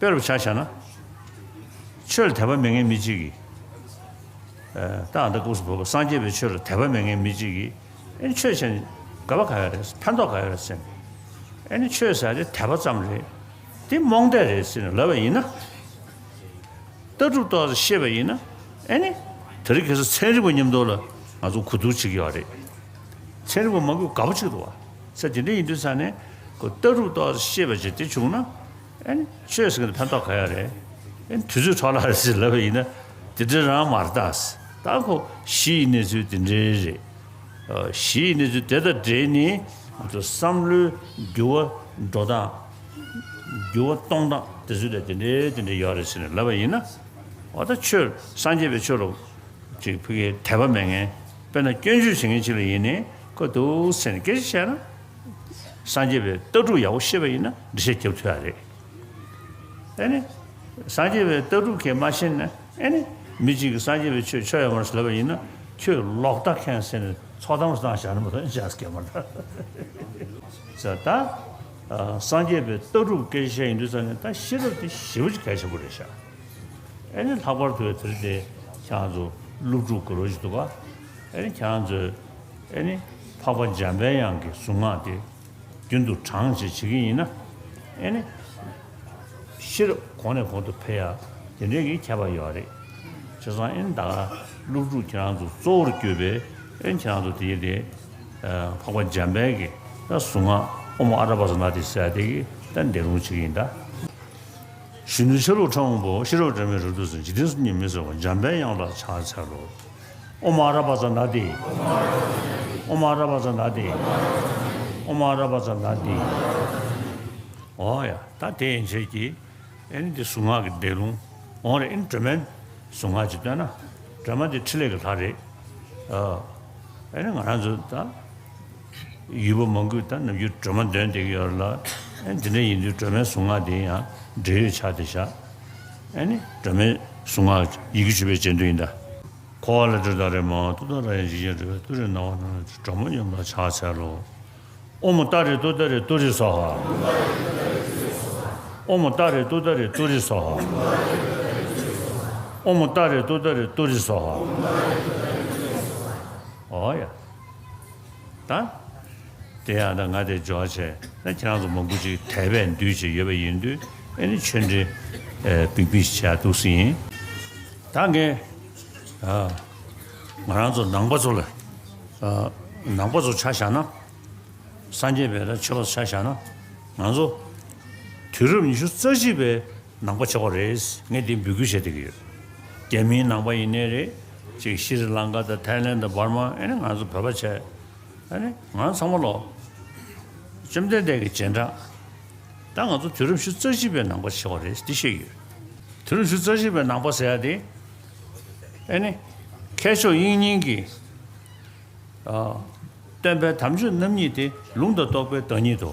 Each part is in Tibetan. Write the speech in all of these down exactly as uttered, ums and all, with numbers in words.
དཔེ་རུ་ཆ་བཞག་ན། ཆོས་ལ་དད་པ་མེད་མཁན་མི་གཅིག་གིས། ཨ་ད་ཨ་ད་སྐབས་སུ་བབ་པ་སངས་རྒྱས་པའི་ཆོས་ལ་དད་པ་མེད་མཁན་མི་གཅིག་གིས། ཨེ་ཆོས་བྱས་ནས་དགའ་བ་ག་ཡོད་རེད། ཕན་ཐོགས་ག་ཡོད་རེད་ཟེར་ནས། ཨེ་ནི་ཆོས་ཟེར་ཡ་དེ་དད་པ་ཙམ་རེད། དེ་རྨོངས་དད་རེད་ཟེར་ནས་ལབ་པ་ཡིན་ན། ལྟ་གྲུབ་ཏོག་ཙམ་ཤེས་པ་ཡིན་ན། ཨེ་ནི། དེ་རིང་ཁ་སང་ཚན་རིག་པ་མཉམ་དུ་ལ་ང་ཚོ་གོ་བསྡུར་བྱེད་ཀྱི་ཡོད་རེད། ཚན་རིག་པ་མང་པོས་དགའ་པོ་བྱེད་ཀྱི་འདུག་བ། ས་དེ་འདྲ་ཡིན་དུས་ས་ནས་ཁོ་ལྟ་གྲུབ་ཏོག་ཙམ་ཤེས་པ་ཅིག་དེ་བྱུང་ན། ཨེ་ནི་ཆོས་ཟེར་གྱི་ཕན་ཐོགས་ག་ཡོད་རེད། ཨེ་ནི་དུས་ཚོད་འཕྲོ་བརླག་རེད་ཟེར་ལབ་པ་ཡིན་ན། དེ་འདྲ་རང་མ་རེད་ད། ད་ཁོ་གཞི་ཡི་གནས་ཚུལ་དེ་འདྲ་རེད། ཨ་གཞི་ཡི་གནས་ཚུལ་དེ་དང་འབྲེལ་ནས་ང་ཚོ་བསམ་བློའི་འགྱུར་བ་འགྲོ་སྟངས། འགྱུར་བ་གཏོང་སྟངས་དེ་ཚོ་ལ་དེ་འདྲའི་དེ་འདྲའི་ཡོད་རེད་ཟེར་ནས་ལབ་པ་ཡིན་ན། འོ་ད་ཆོས་སངས་རྒྱས་པའི་ཆོས་ལ་ཅིག་ཕ་གིའི་དད་པ་མེད་མཁན། དཔེར་ན་སྐྱོན་བརྗོད་བྱེད་མཁན་ཅིག་ལ་ཡིན་ནའི་ཁོ་འདུག་ཟེར་ནས་སྐད་ཆ་བཤད་ན། སངས་རྒྱས་པའི་ལྟ་གྲུབ་ཡག་པོ་ཤེས་པ་ཡིན་ན་འགྲེལ་བཤད་རྒྱབ་ཐུབ་ཡ་རེད། ཨེ་ནི། སངས་རྒྱས་པའི་ལྟ་གྲུབ་ཁྱེད་མ་ཤེས་ན། ཨེ་ནི། མི་གཅིག་གིས་སངས་རྒྱས་པའི་ཆོས་ཆོས་ཡོད་མ་རེད་ལབ་པ་ཡིན་ན། ཁྱོད་ལོག་ལྟ་མཁན་ཟེར་ནས་ཚོགས་གཏམ་བཏང་བཞག་ན་མ་གཏོགས་ཅི་ཡང་སྐད་མ་རེད། ཟེར་ད། ཨ་སངས་རྒྱས་པའི་ལྟ་གྲུབ་སྐད་ཆ་བཤད་ཡིན་དུས་ཙང་ནས་ད་ཤེས་རབ་དེ་ཞེ་པོ་ཅིག་གལ་ཆེན་པོ་རེད་ཤག་ཨེ་ནི་ལྷག་པར་དུ་དེ་རིང་དེ་ཁྱེད་རང་ཚོ་སློབ་ཕྲུག་དགའ་རོགས་ཅིག་འདུག་ག་ཨེ་ནི་ཁྱེད་རང་ཚོས་ཨེ་ནི་འཕགས་པ་འཇམ་པའི་དབྱངས་ཀྱི་གཟུངས་སྔགས་དེ་རྒྱུན་དུ་བགྲང་བྱེད་བྱེད་ཀྱི་ཡིན་ན། ཨེ་ནི་ཤེས་རབ་གོང་ནས་གོང་དུ་འཕེལ་ཡ་དེ་འདྲའི་གི་ཁྱད་པར་ཡོད་རེད། བྱས་ཙང་ཨེ་ནི་ད་ག་སློབ་ཕྲུག་ཁྱེད་རང་ཚོ་གཙོ་བོར་གྱུར་པའི་ཨེ་ནི་ཁྱེད་རང་ཚོ་དེ་ཡི་དེ་འཕགས་པ་འཇམ་དཔལ་གྱི་ད་གཟུངས་སྔགས་ཨོཾ་ཨ་ར་པ་ཙ་ན་དྷཱིཿ་ཟེར་ཡ་དེ་གི་ད་འདོན་སྒྲུབ་བྱེད་ཀྱི་ཡིན་ད། གཞོན་ནུ་ཤེས་རབ་ཕྲ་མོ་པོ། ཤེས་རབ་སྒྲོན་མེ་རབ་ཏུ་གསལ། འཇིག་རྟེན་གསུམ་གྱི་མེ་སྲེག་པ། འཇམ་དཔལ་དབྱངས་ལ་ཕྱག་འཚལ་ལོ། ཨོཾ་ཨ་ར་པ་ཙ་ན་དྷཱིཿ་ཨོཾ་ཨ་ར་པ་ཙ་ན་དྷཱིཿ་ཨོཾ་ཨ་ར་པ་ཙ་ན་དྷཱིཿ་འོ་ཡ། ད་དེ་ཡན་ཆད་ཀྱིས་ཨེ་ནི་འདི་གཟུངས་སྔགས་ཀྱི་འདོན་ལུང་འོང་རེད། ཨེ་ནི་སྒྲོལ་མའི་གཟུངས་སྔགས་ཅིག་བཏོན་ན། སྒྲོལ་མ་འདི་འཕྲིན་ལས་ཀྱི་ལྷ་རེད། ཨ་ཨེ་ནི་ང་རང་ཚོ་ད། ཡུལ་པ་མང་པོས་ད་ནམ་རྒྱུན་སྒྲོལ་མ་འདོན་བསྡད་ཀྱི་ཡོད་རེད་ལ། ཨེ་འདི་འདྲ་ཡིན་དུས་སྒྲོལ་མའི་གཟུངས་སྔགས་དེ་ཡང་འབྲེལ་ཡོད་ཆགས་བསྡད་ཤག་ཨེ་ནི་སྒྲོལ་མའི་གཟུངས་སྔགས་ཡི་གེ་བཅུ་པའི་རྗེས་ཟློས་ཡིན་ད། འཁོར་བ་ལས་སྒྲོལ་ད་རེས་མ། ཏུཏྟཱ་ར་ཡ་འཇིགས་བྱེད་འདྲེ་བའི། ཏུ་རེ་ན་བ་ན་ན་ཅི། སྒྲོལ་མ་ཡུམ་ལ་ཕྱག་འཚལ་ལོ། ཨོཾ་ཏཱ་རེ་ཏུཏྟཱ་རེ་ཏུ་རེ་སྭཱ་ཧཱ། ཨོཾ་ཏཱ་རེ་ཏུཏྟཱ་རེ་ཏུ་རེ་སྭཱ་ཧཱ། ཨོཾ་ཏཱ་རེ་ཏུཏྟཱ་རེ་ཏུ་རེ་སྭཱ་ཧཱ། འོ་ཡ། ད། དེ་ཡང་ད་ང་དེ་འབྱོར་བྱས་ད་ཁྱེད་རང་ཚོ་མང་པོ་ཅིག་དད་པས་འདུས་བྱས་ཡོད་པ་ཡིན་དུས། ཨེ་ནི་ཆོས་འབྲེལ་ཨེ་འབིགས་འབིགས་བྱས་འདུག་སེ་ཡིན། ད་ངས་ཨ་ང་རང་ཚོ་ནང་པ་ཚོ་ལ་ཨ་ནང་པ་ཚོ་ཆ་བཞག་ན། སངས་རྒྱས་པའི་ད་ཆོས་པ་ཆ་བཞག་ན། ང་ཚོ་དུས་རབས་ཉི་ཤུ་རྩ་གཅིག་པའི་ནང་པ་ཆགས་པ་རེད། ངས་འདི་འབོད་སྐུལ་བྱེད་བསྡད་ཀྱི་ཡོད། རྒྱ་མིའི་ནང་པ་ཡིན་ནའི་རེད། ཅིག་ཤྲི་ལང་ཀ་དང་ཐའི་ལེན་དང་འབར་མ། ཨེ་ནི་ང་ཚོ་བོད་པ་བྱས། ཨེ་ནི་ང་ཚང་མ་ལོ། བཅོམ་ལྡན་འདས་ཀྱི་རྗེས་འབྲང་། ད་ང་ཚོ་དུས་རབས་ཉི་ཤུ་རྩ་གཅིག་པའི་ནང་པ་ཆགས་པ་རེད། འདི་བཤད་ཀྱི་ཡོད། དུས་རབས་ཉི་ཤུ་རྩ་གཅིག་པའི་ནང་པ་ཟེར་ཡ་དེ། ཨེ་ནི་མཁས་མཆོག་དབྱིག་གཉེན་གྱིས། ཨ། སྟོན་པའི་དམ་ཆོས་རྣམ་གཉིས་ཏེ། ལུང་དང་རྟོགས་པའི་བདག་ཉིད་དོ།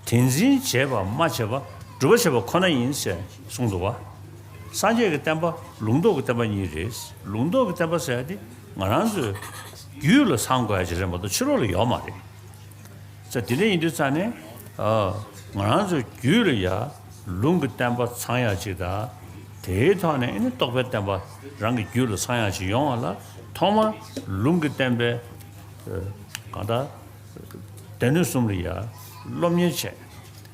དེ་འཛིན་བྱེད་པ་སྨྲ་བྱེད་པ། སྒྲུབ་པ་བྱེད་པ་ཁོ་ན་ཡིན་ཟེར་གསུངས་འདུག་བ། སངས་རྒྱས་ཀྱི་བསྟན་པ་ལུང་རྟོགས་ཀྱི་བསྟན་པ་གཉིས་རེད། ལུང་རྟོགས་ཀྱི་བསྟན་པ་ཟེར་ཡ་དེ་ང་རང་ཚོའི་རྒྱུད་ལ་ཚང་དགོས་ཡ་ཅིག་རེད་མ་གཏོགས་ཕྱི་ལོགས་ལ་ཡོད་མ་རེད། ས་དེ་འདྲ་ཡིན་དུས་ཙང་ནས། ཨ། ང་རང་ཚོའི་རྒྱུད་ལ་ཡ་ལུང་གི་བསྟན་པ་ཚང་ཡག་ཅིག་དང་། དེའི་ཐོག་ནས་ཨེ་ནི་རྟོགས་པའི་བསྟན་པ་རང་གི་རྒྱུད་ལ་ཚང་ཡག་ཅིག་ཡོང་བ་ལ། ཐོག་མར་ལུང་གི་བསྟན་པའི་ཨ་གང་ལྟར་སྡེ་སྣོད་གསུམ་ལ་ཡ་སློབ་གཉེར་བྱས།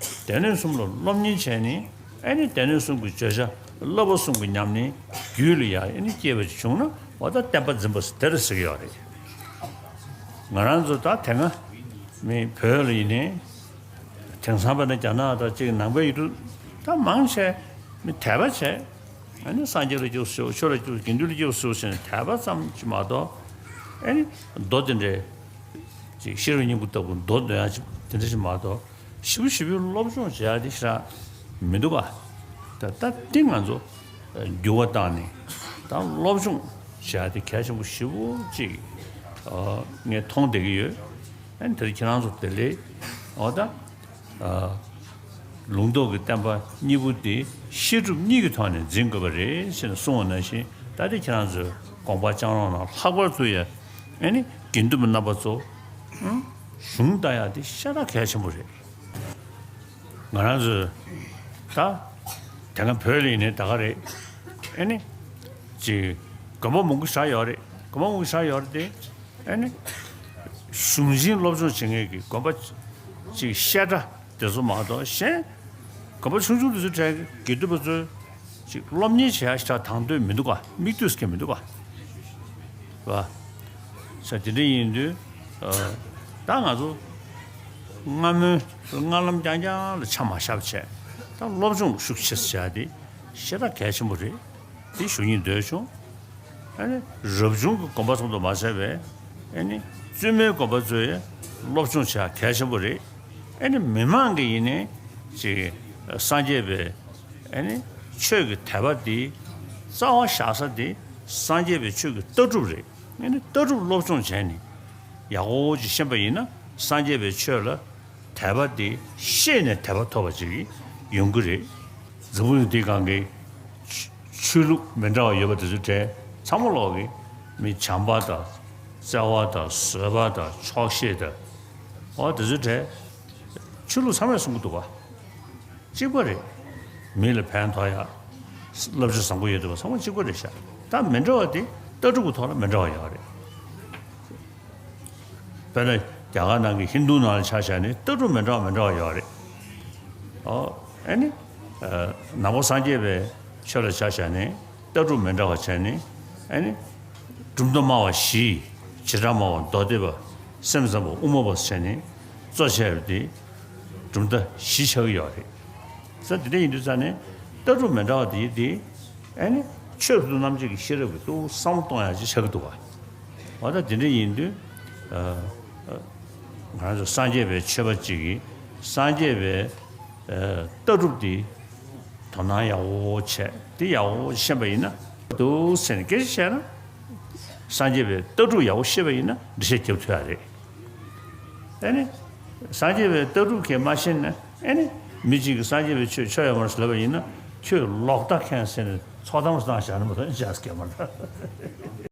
སྡེ་སྣོད་གསུམ་ལ་སློབ་གཉེར་བྱས་ནས། ཨེ་ནི་སྡེ་སྣོད་གསུམ་གྱི་བརྗོད་བྱ། བསླབ་པ་གསུམ་གྱི་ཉམས་ལེན་རྒྱུད་ལ་ཡ་ཨེ་ནི་སྐྱེས་པ་ཅིག་བྱུང་ན། འོ་ད་བསྟན་པ་འཛིན་པ་དེ་རེད་ཟེར་གྱི་ཡོད་རེད། ང་རང་ཚོ་ད་དེ་སྔ་མི་བོད་ལ་ཡིན་ནའི། དེང་སང་བས་ན་རྒྱ་ནག་དང་གཅིག་ནང་པའི་ཡུལ་གྲུ་ད་མང་ཆེ་མི་དད་པ་བྱས། ཨ་ནི་སངས་རྒྱས་ལ་སྐྱབས་སུ་མཆིའོ། ཆོས་ལ་སྐྱབས་སུ། དགེ་འདུན་ལ་སྐྱབས་སུ་མཆིའོ་ཟེར་ནས་དད་པ་ཙམ་ཞིག་མ་གཏོགས། ཨ་ནི་མདོ་དེ་འདྲའི་ཅིག་ཤེས་རབ་སྙིང་པོ་ལྟ་བུ་མདོ་འདོན་ཡག་ཅིག་དེ་འདྲ་ཞིག་མ་གཏོགས། ཞིབ་པོ་ཞིབ་པོའི་སློབ་སྦྱོང་བྱེད་ཡག་དེ་ཞེ་དྲག་མི་འདུག་ག་ད་ད་འདི་ང་ཚོ་འགྱུར་བ་བཏང་ནས་ད་སློབ་སྦྱོང་བྱེད་ཡག་དེ་གལ་ཆེན་པོ་ཞེ་པོ་ཅིག་ཨ་ངས་མཐོང་བསྡད་ཀྱི་ཡོད། ཨ་ནི་དེ་རིང་ཁྱེད་རང་ཚོ་བདེ་ལེགས། འོ་ད། ཨ་ལུང་རྟོགས་ཀྱི་བསྟན་པ་གཉིས་པོ་དེ་བཤད་སྒྲུབ་གཉིས་ཀྱི་ཐོག་ནས་འཛིན་དགོས་པ་རེད་ཟེར་ནས་གསུངས་པ་ནང་བཞིན། ད་ལྟ་ཁྱེད་རང་ཚོའི་དགོངས་པ་བཅངས་རོགས་གནང་། ལྷག་པར་དུ་ཡ་ཨ་ནི་དགེ་འདུན་པ་རྣམ་པ་ཚོ་ཨང་གཞུང་ལྟ་ཡག་དེ་ཤ་སྟག་གལ་ཆེན་པོ་རེད། ང་རང་ཚོས་ད་ དེ་སྔ་བོད་ལ་ཡིན་ནའི་ད་ག་རེད། ཨེ་ནི། ཅིག་དགོན་པ་མང་པོ་བཞག་ཡོད་རེད། དགོན་པ་མང་པོ་བཞག་ཡོད་རེད་དེ། ཨེ་ནི། གཞུང་ཆེན་སློབ་སྦྱོང་བྱེད་མཁན་གྱི་དགོན་པ་ཅིག་བཤད་གྲྭ་དེ་ཚོ་མ་གཏོགས་གཞན། དགོན་པ་ཆུང་ཆུང་དེ་ཚོའི་གྲས་ཀྱི་དགེ་འདུན་པ་ཚོས་ཅིག་སློབ་གཉེར་བྱེད་ཡ་ཞིག་དང་དོད་མི་འདུག་ག་མིག་ལྟོས་མཁན་མི་འདུག་ག་བ། ས་དེ་འདྲ་ཡིན་དུས། ད་ང་ཚོ་སྔ་མོའི་སྔ་ལམ་རྐྱང་རྐྱང་ལ་ཆ་མ་བཞག་པ་བྱས། ད་སློབ་སྦྱོང་ཤུགས་ཆེ་ས་བྱས་ཏེ་ཞེ་དྲག་གལ་ཆེན་པོ་རེད། དེ་ཞུ་སྙིང་འདོད་བྱུང་། ཨ་ནི་རབ་བྱུང་གི་དགོན་པ་ཙམ་དུ་མ་ཟད་པའི། ཨ་ནི་བཙུན་མའི་དགོན་པ་ཚོས་སློབ་སྦྱོང་བྱེད་ཡ་གལ་ཆེན་པོ་རེད། ཨ་ནི་མི་མང་གིས་ཡིན་ནའི་ཅིག་སངས་རྒྱས་པའི། ཨ་ནི་ཆོས་ཀྱི་དད་པ་འདི་རྩ་བ་བཞག་ས་འདི་སངས་རྒྱས་པའི་ཆོས་ཀྱི་ལྟ་གྲུབ་རེད། ཨ་ནི་ལྟ་གྲུབ་སློབ་སྦྱོང་བྱས་ནས་ཡག་པོ་ཅིག་ཤེས་པ་ཡིན་ན་སངས་རྒྱས་པའི་ཆོས་ལ་དད་པ་འདི་ཤེས་ནས་དད་པ་ཐོབ་པ་ཅིག་ཡོང་གི་རེད། འཛམ་བུ་གླིང་འདིའི་སྒང་གི་ཆོས་ཆོས་ལུགས་མི་འདྲ་བ་ཡོད་པ་དེ་ཚོའི་གྲས་ཚང་མ་ལོག་གི་མི་བྱམས་པ་དང་བརྩེ་བ་དང་བཟོད་པ་དང་ཆོག་ཤེས་དང་། འོ་དེ་ཚོའི་གྲས་ཆོས་ལུགས་ཚང་མས་གསུང་གི་འདུག་ག་གཅིག་པ་རེད། མི་ལ་ཕན་ཐོགས་ཡ། བསླབ་བྱ་བཟང་པོ་ཡོད་འདུག་པ་ཚང་མ་གཅིག་པ་རེད་ཤག་ད་མི་འདྲ་བ་དེ་ལྟ་གྲུབ་ཀྱི་ཐོག་ལ་མི་འདྲ་བ་ཡོད་རེད། དཔེར་ན་རྒྱ་གར་ནང་གི་ཧིན་རྡུ་ནང་ལ་ཆ་བཞག་ནས་ལྟ་གྲུབ་མི་འདྲ་བ་མི་འདྲ་བ་ཡོད་རེད། ཨོ། ཨ་ནི། ནང་པ་སངས་རྒྱས་པའི་ཆོས་ལ་ཆ་བཞག་ནས་ལྟ་གྲུབ་མི་འདྲ་བ་བྱས་ནས། ཨ་ནི། གྲུབ་མཐའ་སྨྲ་བ་བཞི། བྱེ་བྲག་སྨྲ་བ་མདོ་སྡེ་པ། སེམས་ཙམ་པ་དབུ་མ་པ་བྱས་ནས་གཙོ་བྱས་པ་དེ་གྲུབ་མཐའ་བཞི་ཆགས་ཀྱི་ཡོད་རེད། ས་དེ་འདྲ་ཡིན་དུས་ཙང་ནས་ལྟ་གྲུབ་མི་འདྲ་བ་དེ་དེ། ཨ་ནི་ཆོས་རིག་རྣམ་འབྱེད་ཀྱི་ཤེས་རབ་ཀྱི་ཏུ་བསམ་བློ་གཏོང་ཡག་ཅིག་ཆགས་ཀྱི་འདུག་ག་འོ་ད་དེ་འདྲ་ཡིན་དུས། ཨ། ཨ། ང་རང་ཚོ་སངས་རྒྱས་པའི་ཆོས་པ་ཅིག་གིས་སངས་རྒྱས་པའི། ཨ། ལྟ་གྲུབ་དེ་དོ་སྣང་ཡག་པོ་བྱས་དེ་ཡག་པོ་ཤེས་པ་ཡིན་ན་འདུག་ཟེར་ནས། སྐད་ཆ་བཤད་ན་སངས་རྒྱས་པའི་ལྟ་གྲུབ་ཡག་པོ་ཤེས་པ་ཡིན་ན་འགྲེལ་བཤད་རྒྱབ་ཐུབ་ཡག་རེད། ཨ་ནི། སངས་རྒྱས་པའི་ལྟ་གྲུབ་ཁྱེད་མ་ཤེས་ན། ཨ་ནི། མི་གཅིག་གིས་སངས་རྒྱས་པའི་ཆོས་ཆོས་ཡོད་མ་རེད་ཟེར་ལབ་པ་ཡིན་ན། ཁྱོད་ལོག་ལྟ་མཁན་ཟེར་ནས་ཚོགས་གཏམ་བཏང་བཞག་ན་མ་གཏོགས་ཅི་ཡང་སྐྱེ་མ་རེད།